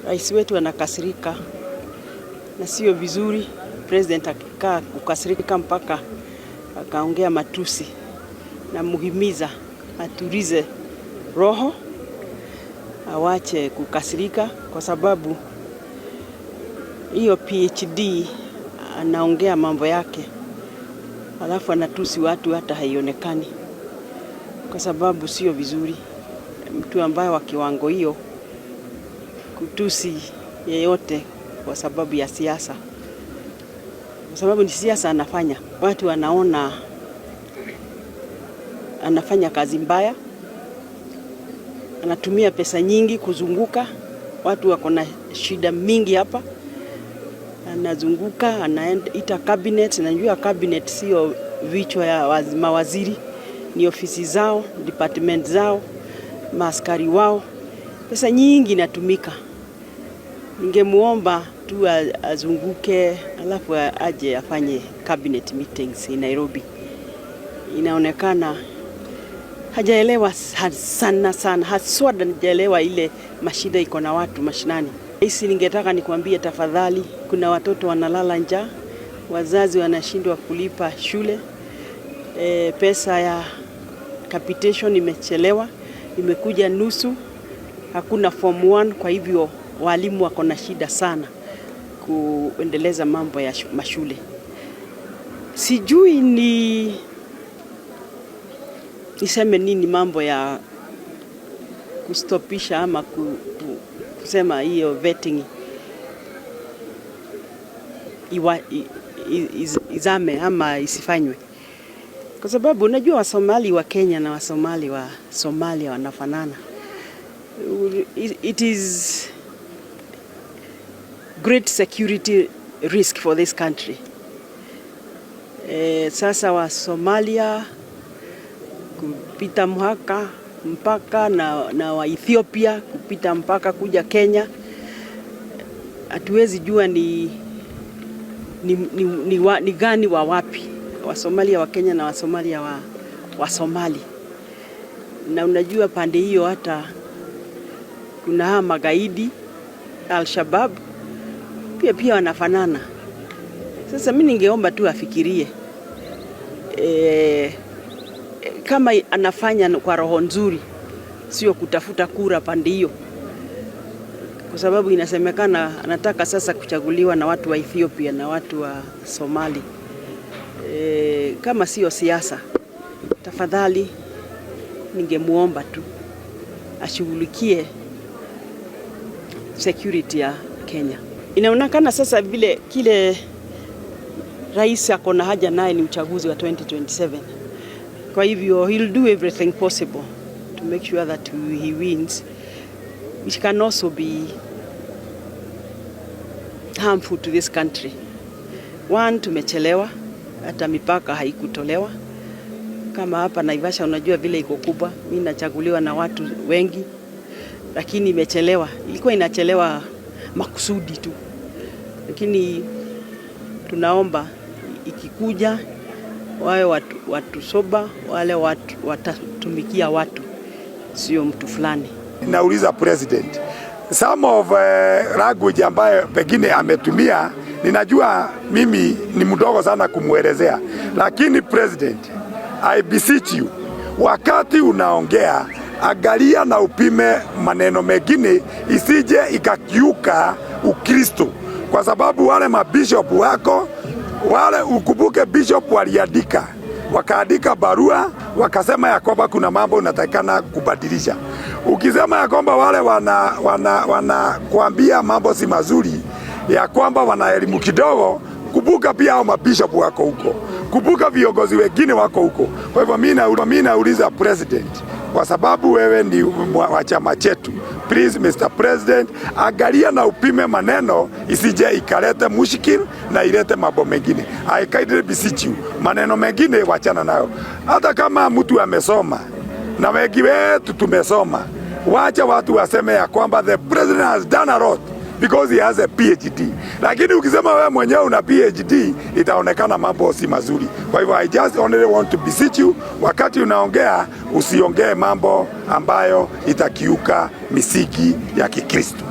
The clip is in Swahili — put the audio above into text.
Rais wetu anakasirika na sio vizuri president akikaa kukasirika mpaka akaongea matusi. Namuhimiza atulize roho, awache kukasirika, kwa sababu hiyo PhD anaongea mambo yake, alafu anatusi watu hata haionekani, kwa sababu sio vizuri mtu ambaye wa kiwango hiyo kutusi yeyote kwa sababu ya siasa, kwa sababu ni siasa anafanya. Watu wanaona anafanya kazi mbaya, anatumia pesa nyingi kuzunguka. Watu wako na shida mingi hapa, anazunguka, anaita cabinet. Najua cabinet sio vichwa ya mawaziri, ni ofisi zao, department zao, maaskari wao. Pesa nyingi inatumika. Ningemuomba tu azunguke, alafu aje afanye cabinet meetings in Nairobi. Inaonekana hajaelewa sana sana, haswa hajaelewa ile mashida iko na watu mashinani. Hisi ningetaka nikwambie tafadhali, kuna watoto wanalala njaa, wazazi wanashindwa kulipa shule, pesa ya capitation imechelewa, imekuja nusu, hakuna form 1, kwa hivyo walimu wako na shida sana kuendeleza mambo ya mashule. Sijui ni niseme nini mambo ya kustopisha ama kusema hiyo vetting izame ama isifanywe, kwa sababu unajua Wasomali wa Kenya na Wasomali wa Somalia wanafanana. It is great security risk for this country. Sasa wa Somalia kupita mpaka na wa Ethiopia kupita mpaka kuja Kenya, hatuwezi jua ni gani wa wapi, Wasomalia wa Kenya na Wasomalia wa Somali. Na unajua pande hiyo hata kuna hawa magaidi Al-Shabaab pia wanafanana. Sasa mimi ningeomba tu afikirie kama anafanya kwa roho nzuri, sio kutafuta kura pande hiyo, kwa sababu inasemekana anataka sasa kuchaguliwa na watu wa Ethiopia na watu wa Somali. Kama sio siasa, tafadhali ningemuomba tu ashughulikie security ya Kenya. Inaonekana sasa vile kile rais ako na haja naye ni uchaguzi wa 2027. Kwa hivyo he'll do everything possible to make sure that he wins, which can also be harmful to this country. One, tumechelewa, hata mipaka haikutolewa. Kama hapa Naivasha unajua vile iko kubwa, mimi nachaguliwa na watu wengi, lakini imechelewa. Ilikuwa inachelewa makusudi tu, lakini tunaomba ikikuja wawe watu sober, wale watu watatumikia watu, sio mtu fulani. Nauliza president, some of language ambayo pengine ametumia, ninajua mimi ni mdogo sana kumwelezea, lakini president, I beseech you, wakati unaongea angalia na upime maneno mengine isije ikakiuka Ukristo, kwa sababu wale mabishop wako wale, ukumbuke bishop waliandika, wakaandika barua wakasema ya kwamba kuna mambo unatakikana kubadilisha. Ukisema ya kwamba wale wana kuambia mambo si mazuri, ya kwamba wana elimu kidogo, kumbuka pia hao mabishop wako huko, kumbuka viongozi wengine wako huko. Kwa hivyo mimi nauliza president, kwa sababu wewe ni wa chama chetu, please Mr. President, angalia na upime maneno isije ikalete mushkil na ilete mambo mengine. I kindly beseech you, maneno mengine wachana nayo. Hata kama mtu amesoma na wengi wetu tumesoma, wacha watu waseme ya kwamba the president has done a lot because he has a PhD. Lakini ukisema wewe mwenyewe una PhD itaonekana mambo si mazuri. Kwa hivyo I just only want to beseech you, wakati unaongea usiongee mambo ambayo itakiuka misingi ya Kikristo.